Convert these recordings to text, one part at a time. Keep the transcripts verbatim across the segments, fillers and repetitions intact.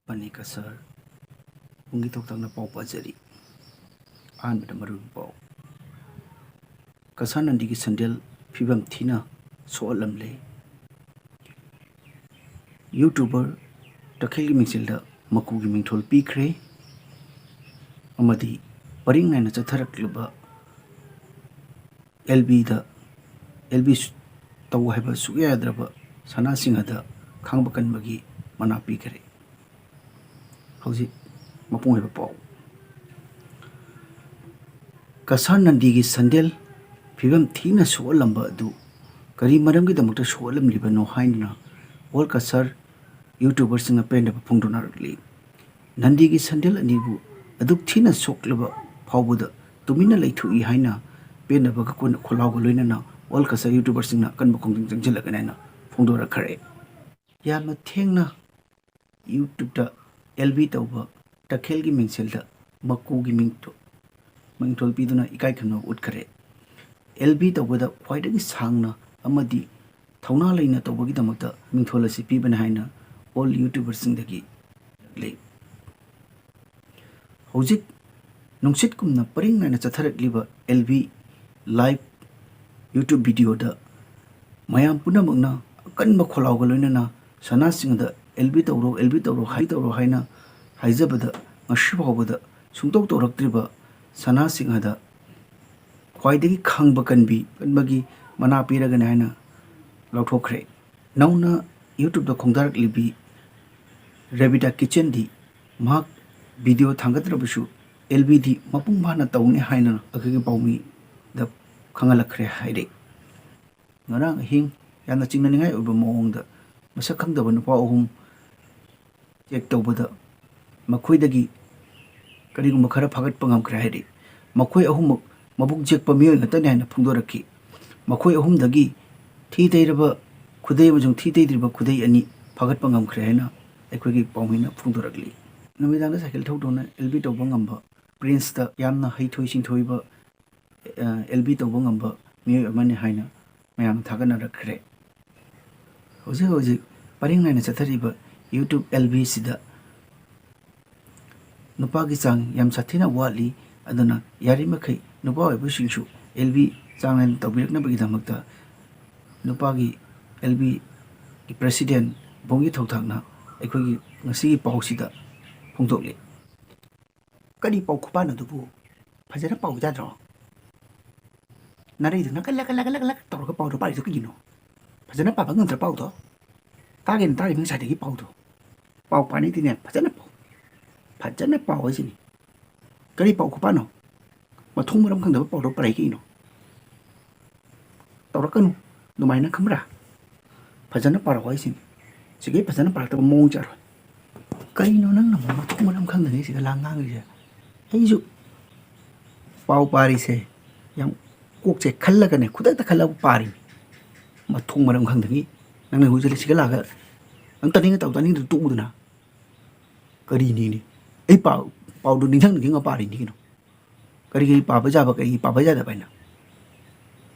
ꯄꯅꯤ ꯀꯁꯥꯔ ꯄꯨꯡꯒꯤ ꯊꯣꯛꯊꯥꯛꯅ ꯄꯥꯎ ꯄꯥꯖꯔꯤ꯫ ꯑꯍꯥꯟꯕꯗ ꯃꯔꯨꯑꯣꯏꯕ ꯄꯥꯎ꯫ ꯀꯁꯥꯔ ꯅꯟꯗꯤꯒꯤ ꯁꯟꯗꯦꯜ ꯐꯤꯕꯝ ꯊꯤꯅ ꯁꯣꯛꯍꯜꯂꯝꯂꯦ꯫ ꯌꯨꯇ꯭ꯌꯨꯕꯔ ꯇꯈꯦꯜꯒꯤ ꯃꯤꯡꯆꯦꯜꯗ ꯃꯀꯨꯒꯤ ꯃꯤꯡꯊꯣꯜ ꯄꯤꯈ꯭ꯔꯦ ꯑꯃꯗꯤ ꯄꯔꯤꯡ ꯅꯥꯏꯅ ꯆꯠꯊꯔꯛꯂꯤꯕ ꯑꯦꯜ ꯕꯤꯗ, ꯑꯦꯜ ꯕꯤ ꯇꯧ ꯍꯥꯏꯕ ꯁꯨꯛꯌꯥ ꯌꯥꯗ꯭ꯔꯕ ꯁꯅꯥꯁꯤꯡ ꯑꯗ ꯈꯥꯡꯕ ꯀꯟꯕꯒꯤ ꯃꯅꯥ ꯄꯤꯈ꯭ꯔꯦ꯫ ꯍꯧꯖꯤꯛ ꯃꯄꯨꯡ ꯑꯣꯏꯕ ꯄꯥꯎ꯫ ꯀꯁꯥꯔ ꯅꯟꯗꯤꯒꯤ ꯁꯟꯗꯦꯜ ꯐꯤꯕꯝ ꯊꯤꯅ ꯁꯣꯛꯍꯜꯂꯝꯕ ꯑꯗꯨ ꯀꯔꯤ ꯃꯔꯝꯒꯤꯗꯃꯛꯇ ꯁꯣꯛꯍꯜꯂꯝꯂꯤꯕꯅꯣ ꯍꯥꯏꯗꯨꯅ ꯑꯣꯜ ꯀꯁꯥꯔ ꯌꯨꯇ꯭ꯌꯨꯕꯔꯁꯤꯡꯅ ꯄꯦꯟꯗꯕ ꯐꯣꯡꯗꯣꯛꯅꯔꯛꯂꯤ꯫ ꯅꯟꯗꯤꯒꯤ ꯁꯟꯗꯦꯜ ꯑꯅꯤꯕꯨ ꯑꯗꯨꯛ ꯊꯤꯅ ꯁꯣꯛꯂꯕ ꯐꯥꯎꯕꯗ ꯇꯨꯃꯤꯟꯅ ꯂꯩꯊꯣꯛꯏ ꯍꯥꯏꯅ ꯄꯦꯟꯗꯕꯒ ꯀꯣꯟꯅ ꯈꯣꯜꯂꯥꯎꯒ ꯂꯣꯏꯅꯅ ꯑꯣꯜ ꯀꯁꯥꯔ ꯌꯨꯇ꯭ꯌꯨꯕꯔꯁꯤꯡꯅ ꯑꯀꯟꯕ ꯈꯣꯡꯖꯪ ꯆꯪꯁꯤꯜꯂꯒꯅꯤ ꯍꯥꯏꯅ ꯐꯣꯡꯗꯣꯔꯛꯈ꯭ꯔꯦ꯫ ꯌꯥꯝꯅ ꯊꯦꯡꯅ ꯌꯨꯇ꯭ꯌꯨꯕꯇ ꯑꯦꯜ ꯕꯤ ꯇꯧꯕ ꯇꯈꯦꯜꯒꯤ ꯃꯤꯡꯁꯦꯜꯗ ꯃꯀꯨꯒꯤ ꯃꯤꯡꯊꯣ-, ꯃꯤꯡꯊꯣꯜ ꯄꯤꯗꯨꯅ ꯏꯀꯥꯏ ꯈꯨꯝꯅꯕ ꯎꯠꯈ꯭ꯔꯦ꯫ ꯑꯦꯜ ꯕꯤ ꯇꯧꯕꯗ ꯈ꯭ꯋꯥꯏꯗꯒꯤ ꯁꯥꯡꯅ ꯑꯃꯗꯤ ꯊꯧꯅꯥ ꯂꯩꯅ ꯇꯧꯕꯒꯤꯗꯃꯛꯇ ꯃꯤꯡꯊꯣꯜ ꯑꯁꯤ ꯄꯤꯕꯅꯤ ꯍꯥꯏꯅ ꯑꯣꯜ ꯌꯨꯇ꯭ꯌꯨꯕꯔꯁꯤꯡꯗꯒꯤ ꯂꯩ꯫ ꯍꯧꯖꯤꯛ ꯅꯨꯡꯁꯤꯠꯀꯨꯝꯅ ꯄꯔꯤꯡ ꯅꯥꯏꯅ ꯆꯠꯊꯔꯛꯂꯤꯕ ꯑꯦꯜ ꯕꯤ ꯂꯥꯏꯚ ꯌꯨꯇ꯭ꯌꯨꯕ ꯚꯤꯗꯤꯑꯣꯗ ꯃꯌꯥꯝ ꯄꯨꯝꯅꯃꯛꯅ ꯑꯀꯟꯕ ꯈꯣꯜꯂꯥꯎꯒ ꯂꯣꯏꯅꯅ ꯁꯅꯥꯁꯤꯡꯗ "ꯑꯦꯜ ꯕꯤ ꯇꯧꯔꯣ, ꯑꯦꯜ ꯕꯤ ꯇꯧꯔꯣ, ꯍꯥꯏ ꯇꯧꯔꯣ" ꯍꯥꯏꯅ ꯍꯥꯏꯖꯕꯗ ꯉꯁꯤ ꯐꯥꯎꯕꯗ ꯁꯨꯡꯇꯧ ꯇꯧꯔꯛꯇ꯭ꯔꯤꯕ ꯁꯅꯥꯁꯤꯡ ꯑꯗ ꯈ꯭ꯋꯥꯏꯗꯒꯤ ꯈꯪꯕ ꯀꯟꯕꯤ ꯀꯟꯕꯒꯤ ꯃꯅꯥ ꯄꯤꯔꯒꯅꯤ ꯍꯥꯏꯅ ꯂꯥꯎꯊꯣꯛꯈ꯭ꯔꯦ꯫ ꯅꯧꯅ ꯌꯨꯇ꯭ꯌꯨꯕꯇ ꯈꯣꯡꯗꯥꯔꯛꯂꯤꯕꯤ ꯔꯦꯕꯤꯇꯥ ꯀꯤꯆꯟꯗꯤ ꯃꯍꯥꯛ ꯚꯤꯗꯤꯑꯣ ꯊꯥꯡꯒꯠꯇ꯭ꯔꯕꯁꯨ ꯑꯦꯜ ꯕꯤꯗꯤ ꯃꯄꯨꯡ ꯐꯥꯅ ꯇꯧꯅꯤ ꯍꯥꯏꯅ ꯑꯩꯈꯣꯏꯒꯤ ꯄꯥꯎꯃꯤꯗ ꯈꯪꯍꯜꯂꯛꯈ꯭ꯔꯦ ꯍꯥꯏꯔꯦ꯫ ꯉꯔꯥꯡ ꯑꯍꯤꯡ ꯌꯥꯝꯅ ꯆꯤꯡꯅꯅꯤꯡꯉꯥꯏ ꯑꯣꯏꯕ ꯃꯑꯣꯡꯗ ꯃꯁꯛ ꯈꯪꯗꯕ ꯅꯨꯄꯥ ꯑꯍꯨꯝ ꯆꯦꯛ ꯇꯧꯕꯗ ꯃꯈꯣꯏꯗꯒꯤ ꯀꯔꯤꯒꯨꯝꯕ ꯈꯔ ꯐꯥꯒꯠꯄ ꯉꯝꯈ꯭ꯔꯦ ꯍꯥꯏꯔꯤ꯫ ꯃꯈꯣꯏ ꯑꯍꯨꯝꯃꯛ ꯃꯕꯨꯛ ꯆꯦꯛꯄ ꯃꯤꯑꯣꯏ ꯉꯥꯛꯇꯅꯤ ꯍꯥꯏꯅ ꯐꯣꯡꯗꯣꯔꯛꯈꯤ꯫ ꯃꯈꯣꯏ ꯑꯍꯨꯝꯗꯒꯤ ꯊꯤ ꯇꯩꯔꯕ ꯈꯨꯗꯩ ꯑꯃꯁꯨꯡ ꯊꯤ ꯇꯩꯗ꯭ꯔꯤꯕ ꯈꯨꯗꯩ ꯑꯅꯤ ꯐꯥꯒꯠꯄ ꯉꯝꯈ꯭ꯔꯦ ꯍꯥꯏꯅ ꯑꯩꯈꯣꯏꯒꯤ ꯄꯥꯎꯃꯤꯅ ꯐꯣꯡꯗꯣꯔꯛꯂꯤ꯫ ꯅꯨꯃꯤꯗꯥꯡꯗ ꯁꯥꯏꯀꯜ ꯊꯧꯗꯨꯅ ꯑꯦꯜ ꯕꯤ ꯇꯧꯕ ꯉꯝꯕ, ꯄ꯭ꯔꯤꯟꯁꯇ ꯌꯥꯝꯅ ꯍꯩꯊꯣꯏ ꯁꯤꯡꯊꯣꯏꯕ, ꯑ, ꯑꯦꯜ ꯕꯤ ꯇꯧꯕ ꯉꯝꯕ ꯃꯤꯑꯣꯏ ꯑꯃꯅꯤ ꯍꯥꯏꯅ ꯃꯌꯥꯝꯅ ꯊꯥꯒꯠꯅꯔꯛꯈ꯭ꯔꯦ꯫ ꯍꯧꯖꯤꯛ ꯍꯧꯖꯤꯛ ꯄꯔꯤꯡ ꯅꯥꯏꯅ ꯆꯠꯊꯔꯤꯕ ꯌꯨꯇ꯭ꯌꯨꯕ ꯑꯦꯜ ꯕꯤꯁꯤꯗ ꯅꯨꯄꯥꯒꯤ ꯆꯥꯡ ꯌꯥꯝ ꯁꯥꯊꯤꯅ ꯋꯥꯠꯂꯤ꯫ ꯑꯗꯨꯅ ꯌꯥꯔꯤꯃꯈꯩ ꯅꯨꯄꯥ ꯑꯣꯏꯕꯁꯤꯡꯁꯨ ꯑꯦꯜ ꯕꯤ ꯆꯥꯡ ꯅꯥꯏꯅ ꯇꯧꯕꯤꯔꯛꯅꯕꯒꯤꯗꯃꯛꯇ ꯅꯨꯄꯥꯒꯤ ꯑꯦꯜ ꯕꯤꯒꯤ ꯄ꯭ꯔꯦꯁꯤꯗꯦꯟ ꯕꯣꯡꯒꯤ ꯊꯧꯊꯥꯛꯅ ꯑꯩꯈꯣꯏꯒꯤ ꯉꯁꯤꯒꯤ ꯄꯥꯎꯁꯤꯗ ꯐꯣꯡꯗꯣꯛꯂꯤ꯫ ꯀꯔꯤ ꯄꯥꯎ ꯈꯨꯄꯥꯟ ꯑꯗꯨꯕꯨ? ꯐꯖꯅ ꯄꯥꯎ ꯌꯥꯗ꯭ꯔꯣ? ꯅꯥꯔꯩꯗꯨꯅ ꯀꯜꯂ ꯀꯜꯂ ꯀꯜꯂ ꯀꯜꯂ ꯇꯧꯔꯒ ꯄꯥꯎꯗꯣ ꯄꯥꯔꯤꯗꯣ ꯀꯩꯒꯤꯅꯣ? ꯐꯖꯅ ꯄꯥꯕ ꯉꯝꯗ꯭ꯔ ꯄꯥꯎꯗꯣ? ꯇꯥꯒꯦꯅ ꯇꯥꯔꯤꯕ ꯉꯁꯥꯏꯗꯒꯤ ꯄꯥꯎꯗꯣ꯫ ꯄꯥꯎ ꯄꯥꯅꯤꯡꯗꯦꯅꯦ, ꯐꯖꯅ ꯄꯥꯎ꯫ ꯐꯖꯅ ꯄꯥꯎ ꯍꯥꯏꯁꯤꯅꯤ꯫ ꯀꯔꯤ ꯄꯥꯎ ꯈꯨꯄꯥꯅꯣ? ꯃꯊꯣꯡ ꯃꯔꯝ ꯈꯪꯗꯕ ꯄꯥꯎꯗꯣ ꯄꯥꯔꯛꯏ ꯀꯩꯅꯣ? ꯇꯧꯔꯛꯀꯅꯨ ꯑꯗꯨꯃꯥꯏꯅ, ꯈꯪꯕ꯭ꯔꯥ? ꯐꯖꯅ ꯄꯥꯔꯛꯑꯣ ꯍꯥꯏꯁꯤꯅꯤ꯫ ꯁꯤꯒꯤ ꯐꯖꯅ ꯄꯥꯔꯛꯇꯕ ꯃꯑꯣꯡ ꯆꯥꯔꯣꯏ꯫ ꯀꯩꯅꯣ ꯅꯪꯅ ꯃꯊꯣꯡ ꯃꯔꯝ ꯈꯪꯗꯉꯩ ꯁꯤꯗ ꯂꯥꯡ ꯉꯥꯡꯉꯤꯁꯦ? ꯑꯩꯁꯨ ꯄꯥꯎ ꯄꯥꯔꯤꯁꯦ ꯌꯥꯝ ꯀꯣꯛꯁꯦ ꯈꯜꯂꯒꯅꯦ, ꯈꯨꯗꯛꯇ ꯈꯜꯂꯒ ꯄꯥꯔꯤꯅꯤ꯫ ꯃꯊꯣꯡ ꯃꯔꯝ ꯈꯪꯗꯉꯩ ꯅꯪꯅ ꯍꯧꯖꯤꯛ ꯁꯤꯒ ꯂꯥꯛꯑꯒ ꯅꯪ ꯇꯥꯅꯤꯡꯉ ꯇꯧ, ꯇꯥꯅꯤꯡꯗ꯭ꯔ ꯇꯣꯛꯎꯗꯅ꯫ ꯀꯔꯤꯅꯤꯅꯦ? ꯑꯩ ꯄꯥꯎ, ꯄꯥꯎꯗꯣ ꯅꯤꯡꯁꯤꯡ ꯅꯤꯡꯁꯤꯡꯉ ꯄꯥꯔꯤꯅꯤ ꯀꯩꯅꯣ꯫ ꯀꯔꯤ ꯀꯔꯤ ꯄꯥꯕ ꯌꯥꯕ, ꯀꯔꯤ ꯄꯥꯕ ꯌꯥꯗꯕ ꯍꯥꯏꯅ꯫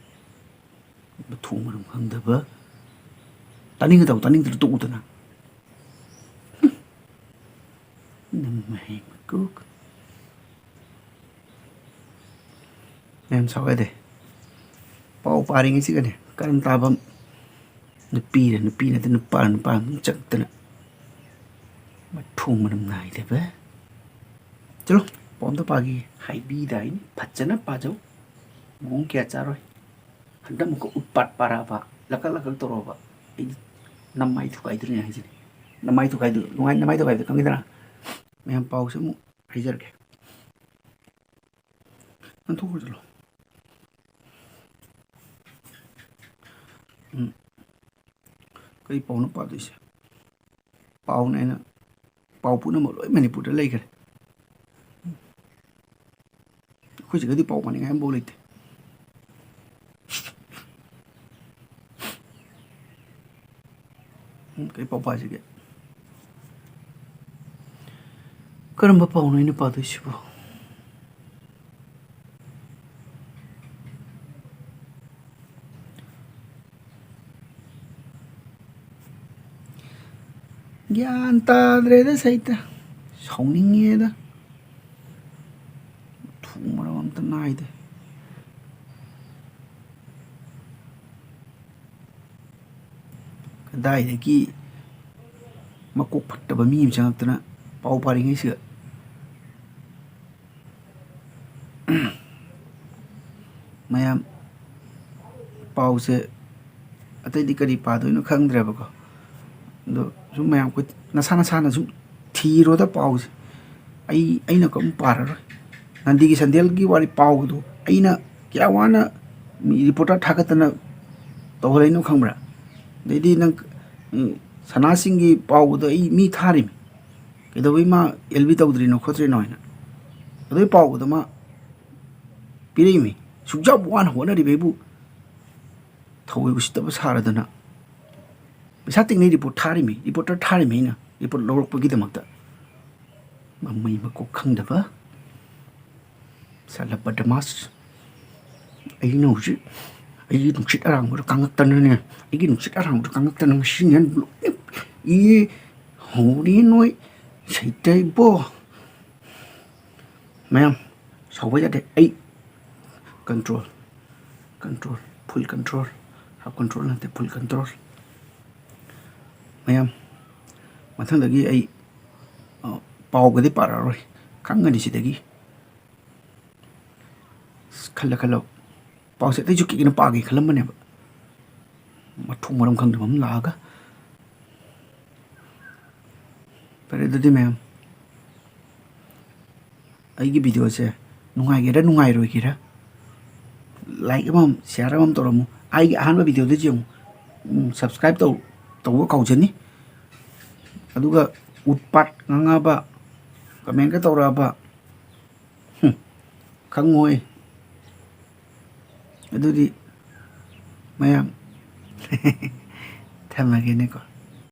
ꯃꯊꯣꯡ ꯃꯔꯝ ꯈꯪꯗꯕ꯫ ꯇꯥꯅꯤꯡꯗ ꯇꯧ, ꯇꯥꯅꯤꯡꯗ꯭ꯔ ꯇꯣꯛꯎꯗꯅ꯫ ꯅꯪ ꯃꯍꯩ ꯃꯀꯣꯛ꯫ ꯃꯌꯥꯝ ꯁꯥꯎ ꯌꯥꯗꯦ꯫ ꯄꯥꯎ ꯄꯥꯔꯤꯉꯩꯁꯤꯒꯅꯦ ꯀꯔꯟ ꯇꯥꯐꯝ꯫ ꯅꯨꯄꯤꯅ ꯅꯨꯄꯤ ꯅꯠꯇꯦ, ꯅꯨꯄꯥꯅ ꯅꯨꯄꯥ ꯑꯗꯨꯝ ꯆꯪꯉꯛꯇꯅ꯫ ꯃꯊꯣꯡ ꯃꯔꯝ ꯅꯥꯏꯗꯕ꯫ ꯆꯠꯂꯣ, ꯄꯥꯎ ꯑꯝꯇ ꯄꯥꯈꯤꯒꯦ꯫ ꯍꯥꯏꯕꯤꯗꯥꯏꯅꯤ, ꯐꯖꯅ ꯄꯥꯖꯧ꯫ ꯃꯑꯣꯡ ꯀꯌꯥ ꯆꯥꯔꯣꯏ꯫ ꯍꯟꯗꯛ ꯑꯃꯨꯛꯀ ꯎꯠꯄꯥꯠ ꯄꯥꯔꯛꯑꯕ, ꯂꯀꯛ ꯂꯀꯛ ꯇꯧꯔꯛꯑꯕ, ꯑꯩꯗꯤ ꯅꯃꯥꯏ ꯊꯨꯒꯥꯏꯗꯣꯔꯤꯅꯦ ꯍꯥꯏꯁꯤꯅꯤ꯫ ꯅꯃꯥꯏ ꯊꯨꯒꯥꯏꯗꯣ-, ꯅꯨꯡꯉꯥꯏ-, ꯅꯃꯥꯏ ꯊꯨꯒꯥꯏꯕꯗꯣ ꯈꯪꯉꯤꯗꯅ? ꯃꯌꯥꯝ ꯄꯥꯎꯁꯦ ꯑꯃꯨꯛ ꯍꯥꯏꯖꯔꯛꯀꯦ꯫ ꯅꯪ ꯊꯣꯛꯈ꯭ꯔꯣ ꯆꯠꯂꯣ꯫ ꯎꯝ꯫ ꯀꯔꯤ ꯄꯥꯎꯅꯣ ꯄꯥꯗꯣꯏꯁꯦ? ꯄꯥꯎꯅꯦ ꯍꯥꯏꯅ ꯄꯥꯎ ꯄꯨꯝꯅꯃꯛ ꯂꯣꯏ ꯃꯅꯤꯄꯨꯔꯗ ꯂꯩꯈ꯭ꯔꯦ꯫ ꯑꯩꯈꯣꯏ ꯁꯤꯗꯗꯤ ꯄꯥꯎ ꯄꯥꯅꯤꯡꯉꯥꯏ ꯑꯃꯐꯥꯎ ꯂꯩꯇꯦ꯫ ꯎꯝ, ꯀꯩ ꯄꯥꯎ ꯄꯥꯁꯤꯒꯦ? ꯀꯔꯝꯕ ꯄꯥꯎꯅꯣ ꯑꯩꯅ ꯄꯥꯗꯣꯏꯁꯤꯕꯣ? ꯒ꯭ꯌꯥꯟ ꯇꯥꯗ꯭ꯔꯦꯗ ꯁꯩꯇ꯫ ꯁꯥꯎꯅꯤꯡꯉꯦꯗ꯫ ꯃꯊꯣꯡ ꯃꯔꯝ ꯑꯝꯇ ꯅꯥꯏꯗꯦ꯫ ꯀꯗꯥꯏꯗꯒꯤ ꯃꯀꯣꯛ ꯐꯠꯇꯕ ꯃꯤ ꯑꯃ ꯆꯪꯉꯛꯇꯅ ꯄꯥꯎ ꯄꯥꯔꯤꯉꯩꯁꯤꯗ꯫ ꯃꯌꯥꯝ, ꯄꯥꯎꯁꯦ ꯑꯇꯩꯗꯤ ꯀꯔꯤ ꯄꯥꯗꯣꯏꯅꯣ ꯈꯪꯗ꯭ꯔꯦꯕꯀꯣ꯫ ꯑꯗꯣ ꯁꯨꯝ ꯃꯌꯥꯝ ꯀꯣꯏ-, ꯅꯁꯥ ꯅꯁꯥꯅ ꯁꯨꯝ ꯊꯤꯔꯣꯗ ꯄꯥꯎꯁꯦ꯫ ꯑꯩ, ꯑꯩꯅ ꯀꯔꯤꯝ ꯄꯥꯔꯔꯣꯏ꯫ ꯅꯟꯗꯤꯒꯤ ꯁꯟꯗꯦꯜꯒꯤ ꯋꯥꯔꯤ ꯄꯥꯎꯗꯣ ꯑꯩꯅ ꯀꯌꯥ ꯋꯥꯅ ꯃꯤ ꯔꯤꯄꯣꯔꯇꯔ ꯊꯥꯒꯠꯇꯅ ꯇꯧꯍꯜꯂꯛꯏꯅꯣ ꯈꯪꯕ꯭ꯔꯥ? ꯑꯗꯩꯗꯤ ꯅꯪ, ꯎꯝ, ꯁꯅꯥꯁꯤꯡꯒꯤ ꯄꯥꯎꯗꯣ ꯑꯩ ꯃꯤ ꯊꯥꯔꯤꯃꯤ꯫ ꯀꯩꯗꯧꯕꯩ ꯃꯥ ꯑꯦꯜ ꯕꯤ ꯇꯧꯗ꯭ꯔꯤꯅꯣ ꯈꯣꯠꯇ꯭ꯔꯤꯅꯣ ꯍꯥꯏꯅ꯫ ꯑꯗꯨꯒꯤ ꯄꯥꯎꯗꯣ ꯃꯥ ꯄꯤꯔꯛꯏꯃꯤ꯫ ꯁꯨꯛ ꯌꯥꯝ ꯋꯥꯅ ꯍꯣꯠꯅꯔꯤꯕ ꯑꯩꯕꯨ ꯊꯑꯣꯏ ꯎꯁꯤꯠꯇꯕ ꯁꯥꯔꯗꯅ ꯄꯩꯁꯥ ꯇꯤꯡꯅꯩ ꯔꯤꯄꯣꯔꯠ ꯊꯥꯔꯤꯃꯤ, ꯔꯤꯄꯣꯔꯇꯔ ꯊꯥꯔꯤꯃꯤ ꯑꯩꯅ ꯔꯤꯄꯣꯔꯠ ꯂꯧꯔꯛꯄꯒꯤꯗꯃꯛꯇ꯫ ꯃꯃꯩ ꯃꯀꯣꯛ ꯈꯪꯗꯕ꯫ ꯁꯥꯂꯥ ꯕꯗꯃꯥꯁ꯫ ꯑꯩꯅ ꯍꯧꯖꯤꯛ ꯑꯩꯒꯤ ꯅꯨꯡꯁꯤꯠ ꯑꯔꯥꯡꯕꯗ ꯀꯥꯡꯉꯛꯇꯅꯅꯦ, ꯑꯩꯒꯤ ꯅꯨꯡꯁꯤꯠ ꯑꯔꯥꯡꯕꯗ ꯀꯥꯡꯉꯛꯇꯅ ꯉꯁꯤꯅꯦ ꯂꯣꯏꯅ ꯏ ꯍꯧꯔꯤ ꯅꯣꯏ ꯁꯩꯇꯩꯕꯣ꯫ ꯃꯌꯥꯝ, ꯁꯥꯎꯕ ꯌꯥꯗꯦ꯫ ꯑꯩ control, control, full control, half control ꯅꯠꯇꯦ, full control꯫ ꯃꯌꯥꯝ, ꯃꯊꯪꯗꯒꯤ ꯑꯩ, ꯑ, ꯄꯥꯎꯒꯗꯤ ꯄꯥꯔꯛꯑꯔꯣꯏ, ꯈꯪꯒꯅꯤ ꯁꯤꯗꯒꯤ꯫ ꯑꯁ, ꯈꯜꯂ ꯈꯜꯂ ꯄꯥꯎꯁꯦ ꯑꯇꯩꯁꯨ ꯀꯩꯒꯤꯅꯣ ꯄꯥꯒꯦ ꯈꯜꯂꯝꯕꯅꯦꯕ, ꯃꯊꯣꯡ ꯃꯔꯝ ꯈꯪꯗꯕ ꯑꯃ ꯂꯥꯛꯑꯒ꯫ ꯐꯔꯦ, ꯑꯗꯨꯗꯤ ꯃꯌꯥꯝ, ꯑꯩꯒꯤ videoꯁꯦ ꯅꯨꯡꯉꯥꯏꯒꯦꯔꯥ ꯅꯨꯡꯉꯥꯏꯔꯣꯏꯒꯦꯔꯥ, like ꯑꯃꯃꯝ, share ꯑꯃꯃꯝ ꯇꯧꯔꯝꯃꯨ꯫ ꯑꯩꯒꯤ ꯑꯍꯥꯟꯕ videoꯗ ꯌꯦꯡꯉꯨ, ꯎꯝ, subscribe ꯇꯧ-, ꯇꯧꯕ ꯀꯥꯎꯖꯅꯤ꯫ ꯑꯗꯨꯒ ꯎꯠꯄꯥꯠ ꯉꯥꯡꯉꯛꯑꯕ, commentꯀ ꯇꯧꯔꯛꯑꯕ, ꯍꯨꯝ, ꯈꯪꯉꯣꯏ꯫ ꯑꯗꯨꯗꯤ ꯃꯌꯥꯝ, ꯊꯝꯃꯒꯦꯅꯦꯀꯣ꯫